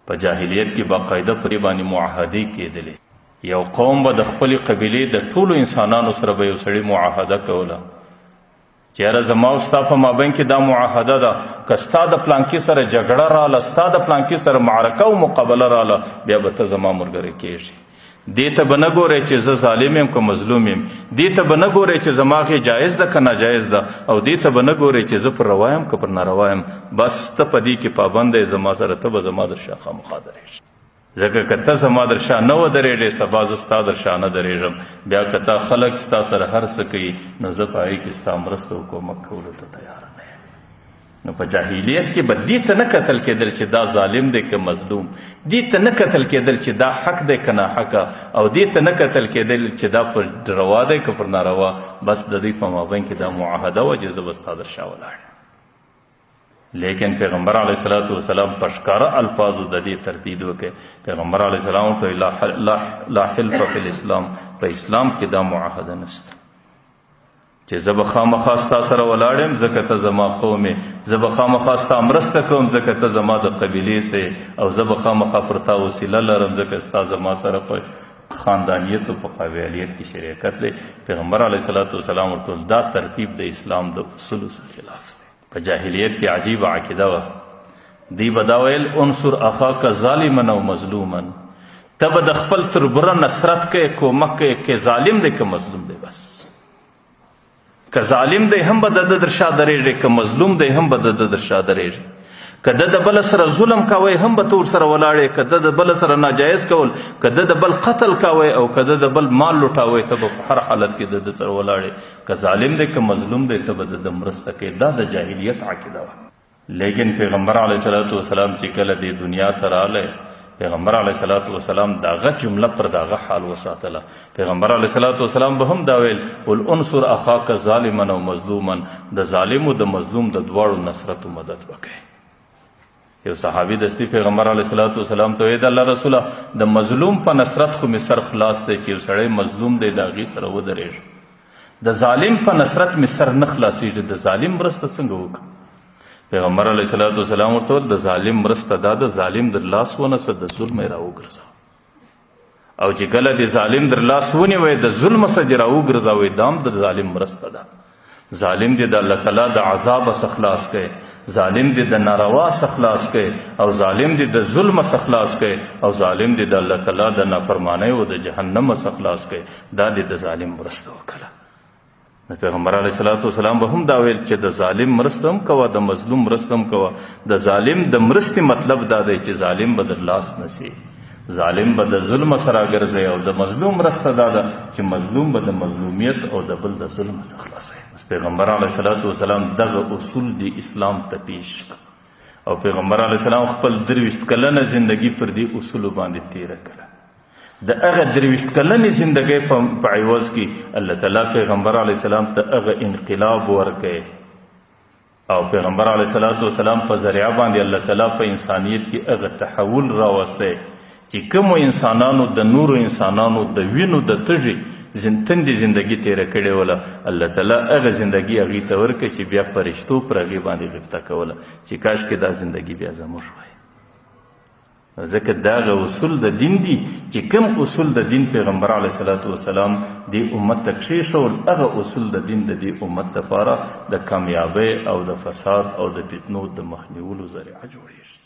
په جاهلیت کې باقاعده په دې باندې معاهدې کېدلې. یو قوم به د خپلې قبیلې د ټولو انسانانو سره به یو سړي معاهده کوله چې یاره زما او ستا په مابین کې دا معاهده ده، که ستا د پلانکي سره جګړه راله، ستا د پلانکي سره معرکه او مقابله راله، بیا به ته زما ملګری کېږي. دې ته به نه ګورې چې زه ظالم یم که مظلوم یم، دې ته به نه ګورې چې زما هغې جایز ده که ناجایز ده، او دې ته به نه ګورې چې زه پر روا یم که پر ناروا یم. بس ته په دې کې پابند یې زما سره، ته به زما در شا خامخا درېږې، ځکه که ته زما در شا نه ودرېږې سبا زه ستا در شا نه درېږم. بیا که تا خلک ستا سره هر څه کوي نو زه په هغې کې ستا مرسته او کومک کولو ته تیار نه یم. نو په جاهلیت کې به دې ته نه کتل کېدل چې دا ظالم دی که مظلوم، دې ته نه کتل کېدل چې دا حق دی که ناحقه، او دې ته نه کتل کېدل چې دا پر روا دی که پر ناروا. بس د دوی په مابین کې دا معاهده وه چې زه به ستا در شا ولاړ یم. لیکن پیغمبر علیه الصلاة والسلام په ښکاره الفاظو د دې تردید وکړ. پیغمبر علیه السلام ورته لا حلف فی الاسلام، په اسلام کې دا معاهده نشته چې زه به خامخا ستا سره ولاړ یم ځکه ته زما قوم یې، زه به خامخا ستا مرسته کوم ځکه ته زما د قبیلې څه یې، او زه به خامخا پر تا وسیله لرم ځکه ستا زما سره په خاندانیت او په قبیلیت کې شریکت دی. پیغمبر علیه الصلاة والسلام ورته دا ترتیب د اسلام د اصولو څخه خلاف دی. په جاهلیت کې عجیبه عقیده وه، دوی به دا ویل انصر اخاک ظالما او مظلوما، ته به د خپل تربره نصرت کوې، کومک کوې، که ظالم دی که مظلوم دی، بس که ظالم دی هم به د ده در شا درېږې، که مظلوم دی هم به د ده در شا درېږې، که ده د بل سره ظلم کوی هم به ته ورسره ولاړ یې، که ده د بل سره ناجایز کول، که ده د بل قتل کوی او که ده د بل مال لوټاوی، ته به په هر حالت کې د ده سره ولاړ یې، که ظالم دی که مظلوم دی ته به د ده مرسته کوې. دا د جاهلیت عقیده وه. لیکن پیغمبر علیه الصلاة والسلام چې کله دې دنیا ته راغلی، پیغمبر علیه الصلاة والسلام دغه جمله پر دغه حال وساتله. پیغمبر علیه الصلاة والسلام به هم دا ویل ول انصر اخاک ظالما او مظلوما، د ظالم او د مظلوم د دواړو نصرت او مدد وکړي. یو صحابي دستي پیغمبر علیه الصلاة والسلام ته ویل، د الله رسوله د مظلوم په نصرت خو مې سر خلاص دی چې یو سړی مظلوم دی د هغې سره ودرېږم، د ظالم په نصرت مې سر نه خلاصېږي، د ظالم مرسته څنګه وکړم؟ پیغمبر علیه الصلاة والسلام ورته وویل، د ظالم مرسته دا ده ظالم در لاس ونیسه، د ظلمه یې راوګرځوه، او چې کله د ظالم در لاس ونیوی د ظلم څخه دې راوګرځوی، دا هم د ظالم مرسته ده. ظالم دې د الله تعالی د عذاب څخه خلاص کړي، ظالم دې د ناروا څخه خلاص کړي، او ظالم دې د ظلم څخه خلاص کړي، او ظالم دې د الله تعالی د نافرمانۍ او د جهنم څخه خلاص کړي، دا دې د ظالم مرسته وکړه. نو پیغمبر علیه الصلاة والسلام به هم دا ویل چې د ظالم مرسته هم کوه، د مظلوم مرسته هم کوه. د ظالم د مرستې مطلب دا دی چې ظالم به در لاس نسی، ظالم به د ظلم سره ګرځي، او د مظلوم مرسته دا ده چې مظلوم به د مظلومیت او د بل د ظلم څخه خلاصوي. پیغمبر علیه الصلاة والسلام دغه اصول دی اسلام ته پیش کړ، او پیغمبر علیه السلام خپل 23 کلنه زندگی پر دې اصولو باندې تیره کړه. د هغه 23 کلنې زندګۍ په عوض کې الله تعالی پیغمبر علیه السلام ته هغه انقلاب ورکړي، او پیغمبر علیه الصلاة والسلام په ذریعه باندې الله تعالی په انسانیت کې هغه تحول راوستی چې کومو انسانانو د نورو انسانانو د وینو د تږي تندې زندګي تیره کړې وله، الله تعالی هغه زندګي هغوی ته ورکړه چې بیا فرشتو پر هغې باندې غبطه کوله چې کاشکې دا زندګي بیا زموږ وای. ځکه دغه اصول د دین دي چې کوم اصول د دین پیغمبر علیه الصلاة والسلام دې امت ته کښېښول، هغه اصول د دین د دې امت دپاره د کامیابۍ او د فساد او د فتنو د مخنیولو ذریعه جوړېږي.